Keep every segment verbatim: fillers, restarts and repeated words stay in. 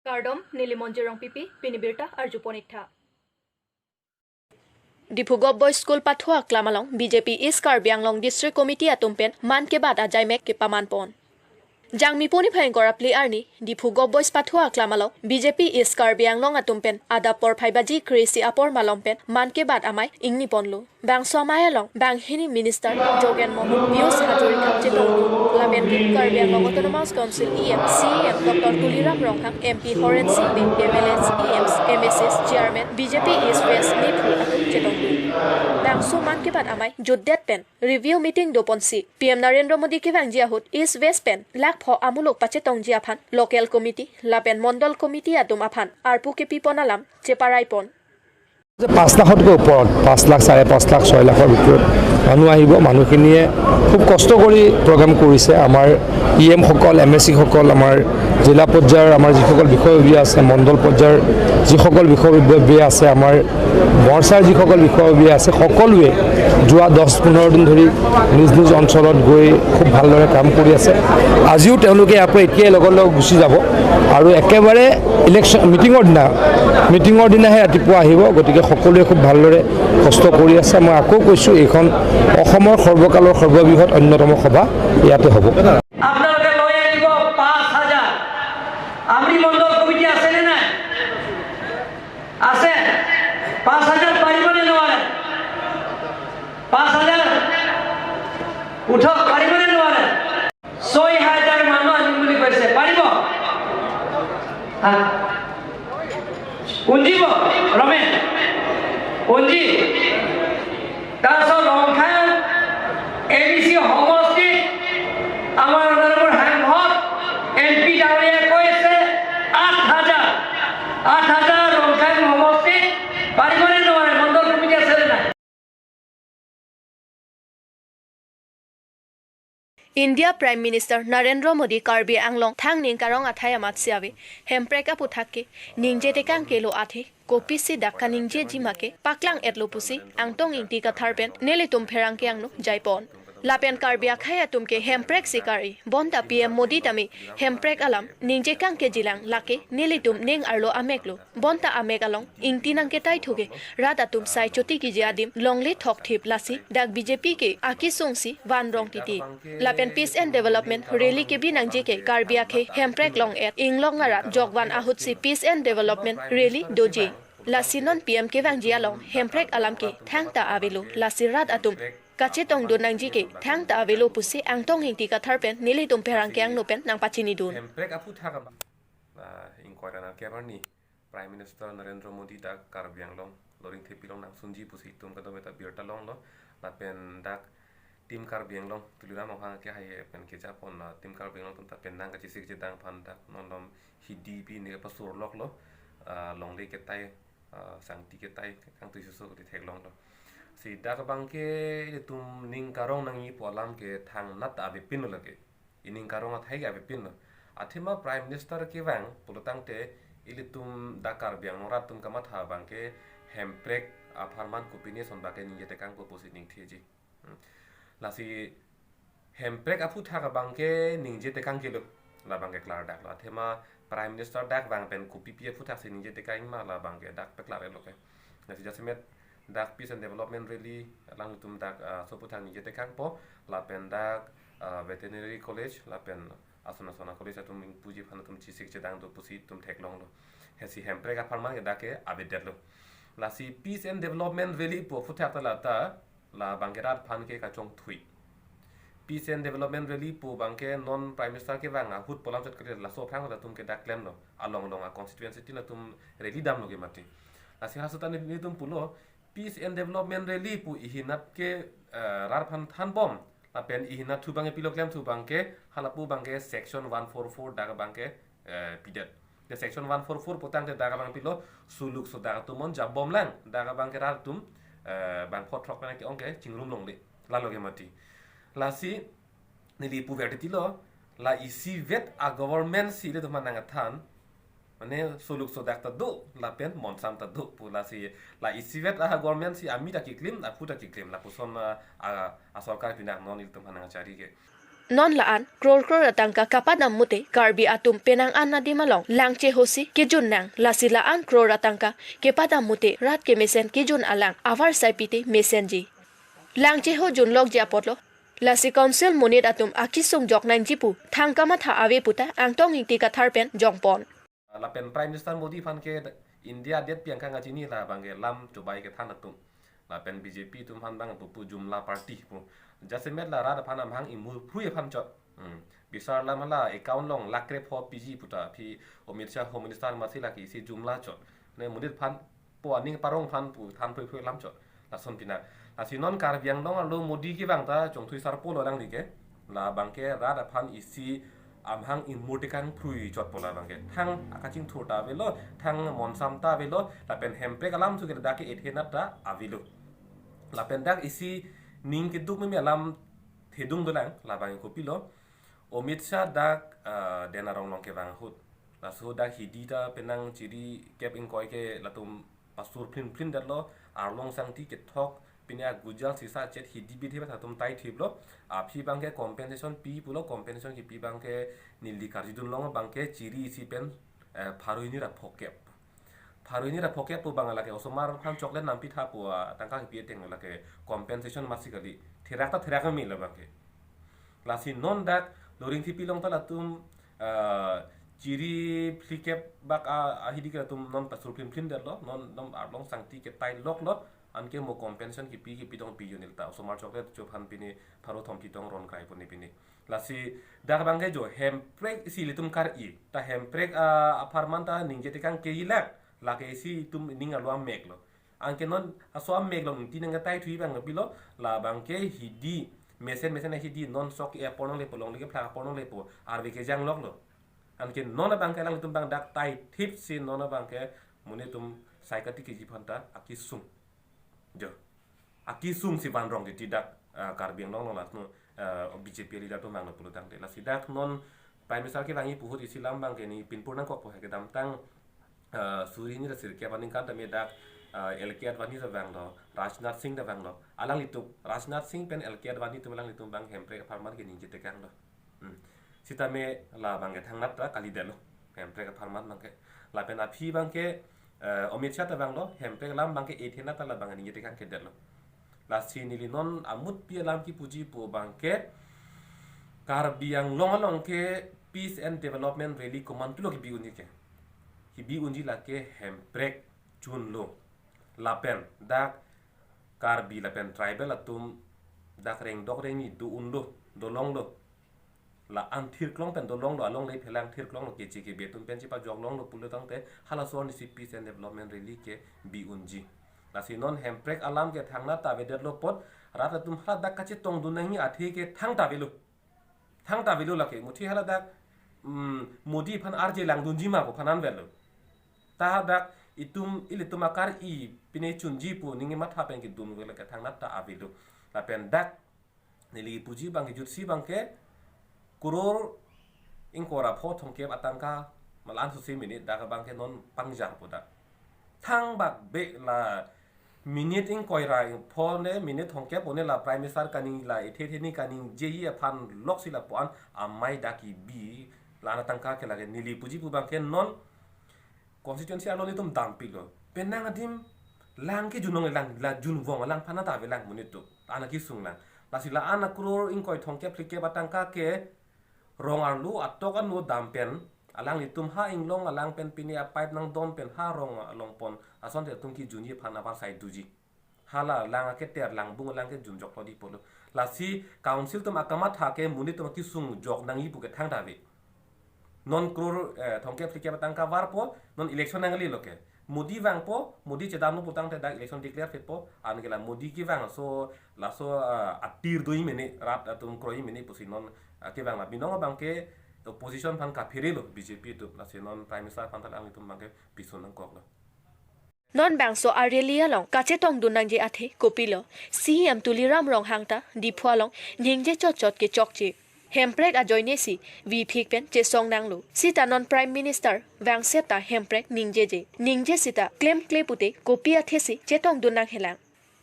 Kardom, neli Monjir Rongpipi, pini birta arjupon ik tha. Diphu Govt Boys School pathu aklam along B J P East Karbi Anglong District Committee atum pen Mann Ki Baat ajaimek kepaman pon. Jangmi puni phai ingkoi ra phli arni, Diphu Govt Boys pathu aklam along B J P East Karbi Anglong atum pen adap porphai baji kre-isi apor malom pen Mann Ki Baat amei ingni ponlo. Bangso amei along banghini Minister Jogen Mohan, Piyush Hazarika chetongdun, lapen ke Karbi Anglong Autonomous Council E M, C E M Doctor Tuliram Ronghang, M P Horen Sing Bey, M L As, E Ms, M A Cs, Chairman B J P East West Niphu atum chetongdun. Bangso Mann Ki Baat amei jutdet pen review meeting doponsi P M Narendra Modi kevangji ahut East West pen lakh pho amuluk pachetongji aphan local committee lapen mondol committee atum aphan arpu kepipon alam cheparai pon. যে পাঁচ লাখতকৈ ওপৰত, পাঁচ লাখ, চাৰে পাঁচ লাখ, ছয় লাখৰ ভিতৰত মানুহ আহিব। মানুহখিনিয়ে খুব কষ্ট কৰি প্ৰগ্ৰাম কৰিছে। আমাৰ ই এমসকল, এম এ চিসকল, আমাৰ জিলা পৰ্যায়ৰ আমাৰ যিসকল বিষয়ববীয়া আছে, মণ্ডল পৰ্যায়ৰ যিসকল বিষয়ববীয়া আছে, আমাৰ মৰ্চাৰ যিসকল বিষয়ববীয়া আছে, সকলোৱে যোৱা দহ পোন্ধৰ দিন ধৰি নিজ নিজ অঞ্চলত গৈ খুব ভালদৰে কাম কৰি আছে। আজিও তেওঁলোকে আকৌ এতিয়াই লগৰ লগ গুচি যাব আৰু একেবাৰে ইলেকশ্যন মিটিঙৰ দিনা, মিটিঙৰ দিনাহে ৰাতিপুৱা আহিব। গতিকে সকলোৱে খুব ভালদৰে কষ্ট কৰি আছে। মই আকৌ কৈছোঁ, এইখন অসমৰ সৰ্বকালৰ সৰ্ববৃহৎ অন্যতম সভা ইয়াতে হ'ব। আপোনালোকে লৈ আহিব পাঁচ হাজাৰ। আমৰি মণ্ডল কমিটি আছেনে নাই? আছে। পাঁচ হাজাৰ পাৰিবনে নোৱাৰে? পাঁচ হাজাৰ উঠক, পাৰিবনে নোৱাৰে? ছয় হাজাৰ মানুহ আনিম বুলি কৈছে, পাৰিব? হা? উঞ্জিব? ৰমেন, উঞ্জি। তাৰপিছত ৰংখাং এ ডি চি সমষ্টিত আমাৰ অনাৰেবল সাংসদ এম পি ডাঙৰীয়াই কৈছে আঠ হাজাৰ, আঠ হাজাৰ ৰংখাং সমষ্টিত পাৰিবনে নোৱাৰে? মণ্ডল কমিটি আছেনে নাই? India Prime Minister Narendra Modi Karbi Anglong thangning karong athai amatsi ave hemprek aphuthak ke ningje tekang kelo athe kopisi dak kaningjeji ma ke paklang-etlo pusi Angtong Ingti Kathar pen nelitum pherangke angno jaipon. Lapen Karbi akhei atum ke hemprek sikari bonta P M Modi tame hemprek alam ningje kangkejilang lake nelitum ning arlo ameklo. Bonta amek along ingti nangketaithu ke rat atum sai choti kiji adim longle thokthip lasi dak B J P ke akesung si van rong titi. Lapen Peace and Development Rally kebi nangji ke Karbi akhei hemprek long-et inglong arat jokvan ahutsi Peace and Development Rally doji. Lasi non P M kevangji along hemprek alam ke thangta avelo, lasi rat atum kachetongdun nangji ke thangta avelo pusi Angtong Ingti Kathar pen nelitum pherangke angno pen nangpachinidun. Hemprek aphuthak abang, ah, ingkoi ra nang kebarni Prime Minister Narendra Modi dak Karbi Anglong Loringthepi along nangsunji pusi itum kadokave ta birta longlo. Lapen dak Team Karbi Anglong Tuliram Ronghang ke hai pen kejapon, ah, Team Karbi Anglong atum ta pen nangkachesik chedang aphan dak non lom hidi pi ne pasurloklo, ah, longle ketai, ah, sangti ketai kangtui susu kuti theklonglo. Si dak abang ke itum ning karong nangji pu alam ke thangnat avepinlo lake. Ining karong athai ke avepinlo. Athema Prime Minister kevang pulotangte ilitum dak Karbi Anglong rat atum kamatha abang ke hemprek apharman kopine ason abang ke ningje tekangpo pusi ningtheji. Hmm. Lasi hemprek aphuthak abang ke ningje tekang kelo. Labang ke klardaklo. Athema Prime Minister dak vang pen kopipi aphuthak si ningje tekang ma labang ke dak peklar-etlo ke. Lasi jasemet dak Peace and Development Rally alangtum dak, ah, so aphuthak ningje tekangpo lapen dak, ah, Veterinary College lapen ason ason a-college atum ingpuji aphan atum chesik chedang do pusi itum theklonglo. Hesi hemprek apharman ke dak ke avedetlo. Lasi Peace and Development Rally pu aphuthak ta lata labang ke rat aphan ke kachongthui. Peace and Development Rally pu abang ke non Prime Minister kevang ahut pu alam chot kali laso aphrang atum ke dak klemlo. Along along a-constituency tin atum rally damlo ke mati. Lasi halaso ta nelitum pulo Peace and Development Rally pu ihinat ke, eh, rat aphan thanbom. Lapen ihinat thu abang ke pilo klemthu abang ke, halapu abang ke Section one four four dak abang ke, eh, pidet. Ke Section one four four putangte dak abang pilo suluk sodak atum monjabomlang, dak abang ke rat atum, eh, bangpho throk pen ke-ong ke chingrum longle. Lalo ke mati. Lasi neli puver titilo, la isivet a-government si ilitum aphan nangkethan, mane suluk sodak ta do, lapen monsam ta do pu lasi, la isivet a-government si ami ta keklim, aphu ta keklim, lapuson a, a, asorkar pinak non ilitum aphan nangkachari ke. Non la-an crore crore atangka kapadam mute Karbi atum penang an adim along langchehosi kejun nang, lasi la-an crore atangka kepadam mute rat kemesen kejun alang avarsai pite mesenji. Langcheho junlokji apotlo, lasi council monit atum akesung jok nangji pu thang kamatha ave puta Angtong Ingti Kathar pen jongpon. Lapen Prime Minister Modi aphan ke India adet pi angkang kachini, labang ke lam chobai kethan atum. Lapen B J P atum aphan bang pupu Jumla party pu. Jasemet la rat aphan amahang imur phrui aphan chot. Hmm. Bisar alam hala account along lakh krepho piji puta aphi Amit Shah Home Minister amatsi lake isi Jumla chot. Ne monit aphan po aning parong aphan pu than phrui phrui alam chot. Lason pina. Lasi non Karbi Anglong arlo Modi kevang ta chongthui sarpo lo alangli ke. Labang ke rat aphan isi amahang imur tekang phrui chotpo labang ke. Thang akachingthur ta avelo, thang monsam ta avelo, lapen Hemprek alam thu ke dak ke ethenat ta avelo. Lapen dak isi ning keduk meme alam thedung dolang, labang ke kopilo. Amit Shah dak, ah, Den Arong along kevang ahut. Laso dak hidi ta penang chiri kep ingkoi ke latum pasur phlin phlin detlo, arlong sangti kethok, pine agujal sisa chet hidi bidhi ba atum tai thiplo, aphi bang ke compensation pi pulo, compensation kipi bang ke neli karjudun long bang ke chiri isi pen, eh, pharo hini ra phokep. Pharo hini ra phokep pu bang lake osomar aphan chocolate nampitha pu, ah, tangka kipi ateng lake compensation amatsi kali. Therak ta therak meme labang ke. Lasi non dak Loringthepi along ta latum, ah, chiri phlikep bak a, ahidi ke latum non pasur phlin phlin detlo, non, non arlong sangti ketai loklo, anke mo compensation kipi kipi tong pi unit ta. Osomar chocolate chophan pine pharo thomketong ron krai pone pine. Lasi dak bang ke jo Hemprek isi ilitum kar-i. Ta Hemprek, ah, apharman ta ningje tekang ke ilak. Lake isi itum ning arlo amek lo. Anke non aso amek along ti nangtai thui bang pilo, labang ke hidi, mesen mesen hidi non sok e apor nanglepo, longle kephlak apor nanglepo, arve kejang loklo. Anke non abang ke alanglitum bang dak tai thipsi non abang ke monit atum sai kati keji aphan ta akesung. Jo. Akesung si van rong di tidak, ah, Karbi Anglong along latum, ah, B J P leader atum vanglo pulo tangte. Lasi dak non Prime Minister kevangji pu ahut isi alam bang ke ne pinpur nangkokpo he kedamtang, ah, suri hini ra sirkep aningkan tame dak, ah, L K Advani ta vanglo, Rajnath Singh ta vanglo. Alanglitum, Rajnath Singh pen L K Advani atum alanglitum bang Hemprek apharman ke ningje tekanglo. Hmm. Sitame labang ke thangnat ta kalidetlo. Hemprek apharman bang ke. Lapen aphi bang ke, eh, Amit Shah ta vanglo, Hemprek alam bang ke ethenat ta labang ningje tekang kedetlo. Lasi neli non amut pi alam kipuji pu bang ke Karbi Anglong along ke Peace and Development Rally komantulo kebi unji ke. Kebi unji lake Hemprek junlo. Lapen dak Karbi lapen tribal atum dak rengdok rengni do unlo, dolonglo. La-an thirklong pen dolonglo, alongle phelang thirklonglo, keche kebe atum pen chepajok longlo pulo tangte halaso arnisi Peace and Development Rally kebi unji. Lasi non Hemprek alam ke thangnat ta avedetlo apot, rat atum haladak kachetongdun nangji athe ke thang ta avelo. Thang ta avelo lake, muthi haladak, mm, Modi aphan arje langdunji ma pu aphan anvetlo. Ta hadak itum ilitum akar-i pine chunji pu ning matha pen kedun ke lake thangnat ta avelo. Lapen dak neli puji bang kejutsi bang ke crore ingkoi ra pho thomkep atangka malan susi minute dak bang ke non pangjar pu dak. Thangbak be la minute ingkoi ra pho ne minute thomkep pone la Prime Minister kaningje la ethe ethe ni kaningjeji aphan loksi lapu-an amei dak kebi la-an atangka ke lake neli puji pu bang ke non constituency arlo netum dampiklo. Penang adim lang kejun longle lang, la junvong alang aphan ta avelang monit atum. Ana kesung lang. Lasi la-an a crore ingkoi thomkep phlikep atangka ke rong arlo atok ano dam pen, alanglitum ha inglong alang pen pine a pipe nangdon pen ha rong along pon asonte atum kejunji aphan avarsai doji. Hala lang aketer langbung alang ke junjoklo di pulo. Lasi council atum akamatha ke monit atum kesung jok nangji pu ke thang ta ave. Non crore, eh, thomkep phlikep atangka varpo, non election nanglelo ke. Modi vangpo, Modi chedamlo pu tangte dak election declare phitpo, anke la Modi kevang laso, laso, ah, atir doji mene, rat atum kroji mene pusi non, ah, kevang la binong abang ke opposition aphan kaphere lo B J P atum, lasi non Prime Minister aphan ta alanglitum bang ke pisun nangkoklo. Non bangso a rally along kachetongdun nangji athe kopilo, C E M Tuliram Ronghang ta Diphu along ningje chotchot kechokche. Hemprek ajoine si viphik pen chesong nanglo. Sita non Prime Minister vangset ta Hemprek ningjeje. Ningje sita klemkle pute kopi athe si chetongdun nanghelang.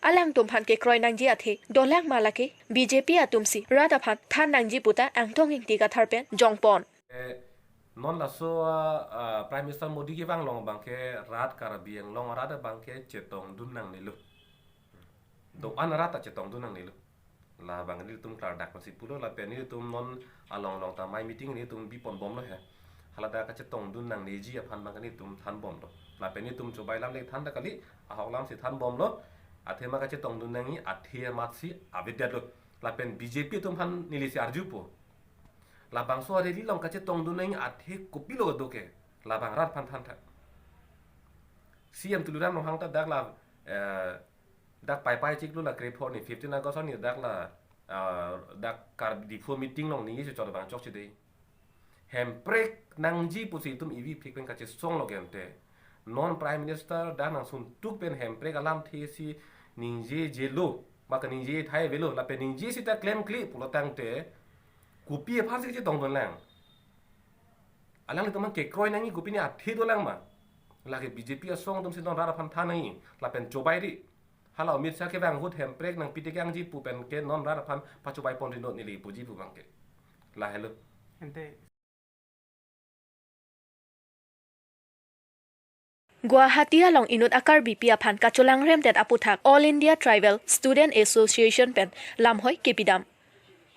Alangtum aphan kekroi nangji athe dolang ma lake B J P atum si rat aphan than nangji puta Angtong Ingti Kathar pen jongpon. Eh, non laso, ah, ah, Prime Minister Modi kevang along abangke rat Karbi Anglong arat abangke chetongdun nangnelo. Do-an arat ta chetongdun nangnelo. Labang nelitum klardak pensi pulo lapen nelitum non along along ta mai meeting nelitum biponbomlo he. Haladak kachetongdun nangneji aphan abang nelitum thanbomlo. Lapen nelitum chobai alam le than ta kali, ahok alam si thanbomlo. Athema kachetongdun nangji athe amat si avedetlo. Lapen B J P atum aphan neli si arjupo. Labangso a-rally along kachetongdun nangji athe kopilo do ke. Labang rat aphan thantha. C M Tuliram Ronghang ta dak la, eh, dak paipai chiklo la krepho ni fifteen August ni dak la, ah, dak Kar Diphu meeting along ningje chot abang chokche dei. Hemprek nangji pusi itum ivi phik pen kachesonglo gente. Non Prime Minister dak nangsuntuk pen hemprek alamthe si ningjejelo, maka ningje thai avelo, lapen ningje sita klemkle pulo tangte, kopi aphan si kachetongdun lang. Alanglitum aphan kekroi nangji kopine athe dolang ma. Lake B J P asong atum si non rat aphan than nangji, lapen chobai ri. Hala Amit Shah kevang ahut hemprek nangpi tekangji pu pen ke non rat aphan pachobaiponri non neli puji pu abangke. Lahelo. Ante. Guwahati along inut a-Karbipi aphan kacholangremdet aputhak All India Tribal Student Association pen lamhoi kepidam.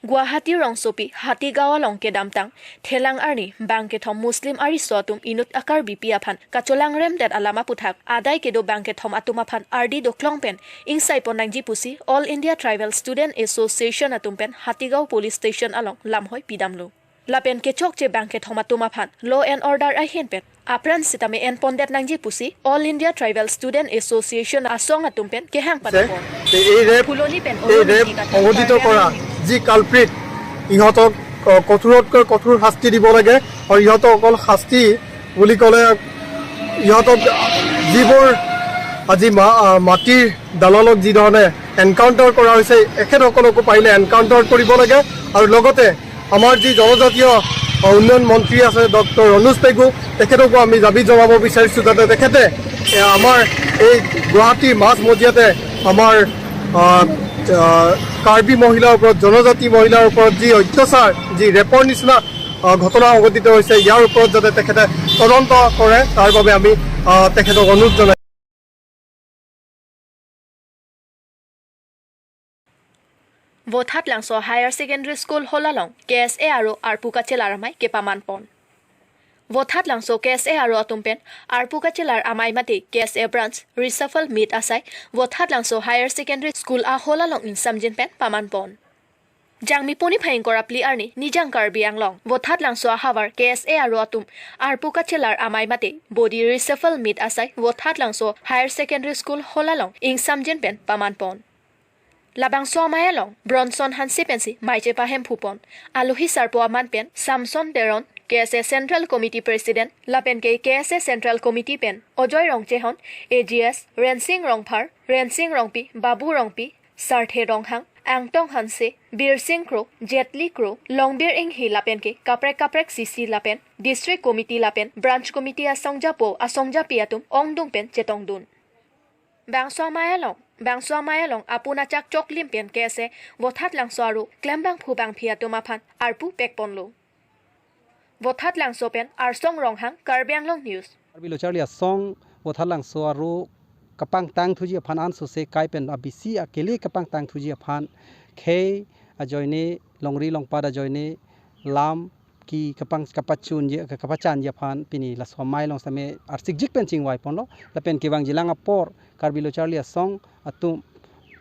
Guwahati rongsopi Hatigaon along kedamtang Thelang arni bangkethom Muslim ariso atum inut a-Karbipi aphan kacholangremdet alam aputhak adai kedo bangkethom atum aphan ardi doklong pen ingsaipon nangji pusi All India Tribal Student Association atum pen Hatigaon Police Station along lamhoi pidamlo. Lapen kechokche bangkethom atum aphan law and order ahin pen apran sitame enpondet nangji pusi All India Tribal Student Association asong atum pen kehang যে পাতিব। এই rape, Phuloni pen এই Arun rape Ingti Kathar সংঘটিত Karbi কৰা Anglong News। যি কালপ্ৰিট, ইহঁতক, আহ, কঠোৰতকৈ কঠোৰ শাস্তি দিব লাগে। আৰু ইহঁতক অকল শাস্তি বুলি ক'লে ইহঁতক যিবোৰ আজি মা-, আহ, মাটিৰ দালালক যি ধৰণে এনকাউণ্টাৰ কৰা হৈছে, এখেতসকলকো পাৰিলে এনকাউণ্টাৰ কৰিব লাগে। আৰু লগতে আমাৰ যি জনজাতীয়, আহ, উন্নয়ন মন্ত্ৰী আছে ডক্টৰ ৰণোজ পেগু, তেখেতকো আমি দাবী জনাব বিচাৰিছোঁ যাতে তেখেতে, এ, আমাৰ এই গুৱাহাটীৰ মাজ মজিয়াতে আমাৰ, আহ, আহ, কাৰ্বি মহিলাৰ ওপৰত, জনজাতি মহিলাৰ ওপৰত যি অত্যাচাৰ, যি ৰেপৰ নিচিনা, আহ, ঘটনা সংঘটিত হৈছে, ইয়াৰ ওপৰত যাতে তেখেতে তদন্ত কৰে, তাৰ বাবে আমি, আহ, তেখেতক অনুৰোধ জনাইছোঁ। Vothatlangso Higher Secondary School Hall along K S A aro arpu kachelar amei kepamanpon. Vothatlangso K S A aro atum pen arpu kachelar amei mate K S A branch reshuffle meet asai Vothatlangso Higher Secondary School a-hall along ingsamjin pen pamanpon. Jangmi puni phai ingkoi ra phli arni Nijang Karbi Anglong Vothatlangso ahavar K S A aro atum arpu kachelar amei mate body reshuffle meet asai Vothatlangso Higher Secondary School Hall along ingsamjin pen pamanpon. Labangso amei along Bronson Hanse pensi mei chepahemphupon. Alohi sarpo aman pen Samson Teron, K S A Central Committee President, lapen ke K S A Central Committee pen Ajoy Rongchehon, A G S, Rensing Rongphar, Rensing Rongpi, Babu Rongpi, Sarthe Ronghang, Angtong Hanse, Birsing Kro, Jetli Kro, Longbir Inghi lapen ke kaprek kaprek C C lapen District Committee lapen Branch Committee asongjapo asongjapi atum ongdung pen chetongdun. Bangso amei along, bangso amei along apun achak choklim pen K S A Vothatlangso aro klembangphu bangphi atum aphan arpu pekponlo. Vothatlangso pen Arsong Ronghang, Karbi Anglong News. Karbi Lo Charli Asong Vothatlangso aro kapangtang thuji aphan ansose kai pen abisi akele kapangtang thuji aphan khei ajoine longri longpat ajoine lam ki kapang kapachunji ka- kapachanji aphan pini laso amei along sitame arsikjik pen chingvaiponlo lapen kevangjilang apor Karbi Lo Charli Asong atum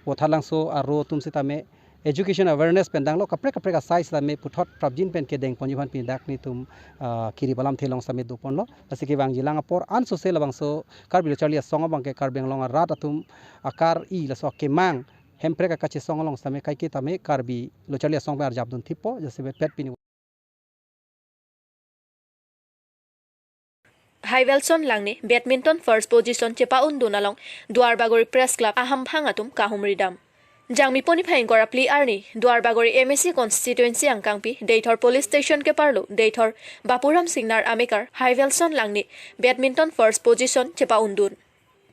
Vothatlangso aro atum sitame education awareness pen danglo kaprek kaprek asai sitame puthot prapjin pen kedengponji aphan pini dak nelitum, ah, kiri balam thelong sitame doponlo. Lasi kevangjilang apor ansose labangso Karbi Lo Charli Asong abangke Karbi Anglong arat atum akar-i laso akemang Hemprek akachesong along sitame kaike tame Karbi Lo Charli Asong pen arjapdun thipo, jasemet pet pini. Haivelson Langne badminton first position chepa-undun along Duarbagori Press Club ahamphang atum kahumridam. Jangmi puni phai ingkoi ra phli arni Duarbagori M A C constituency angkangpi Deithor police station keparlo Deithor Bapuram Singnar amekar Haivelson Langne badminton first position chepa-undun.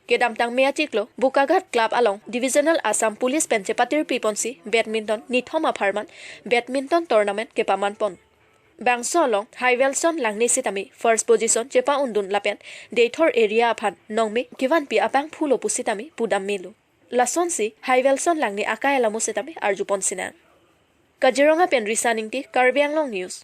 Kedamtang May achiklo Bokaghat Club along Divisional Assam Police pen chepatirpi ponsi badminton nithom apharman badminton tournament kepaman pon. Bangso along Haiwelson Langne sitame first position chepa-undun lapen Deithor area aphan nongme kevanpi abangphulo pusitame pudam melo. Lasonsi Haiwelson Langne akai alamo sitame arjupon sinang. Kaziranga pen Risa Ingti, Karbi Anglong News.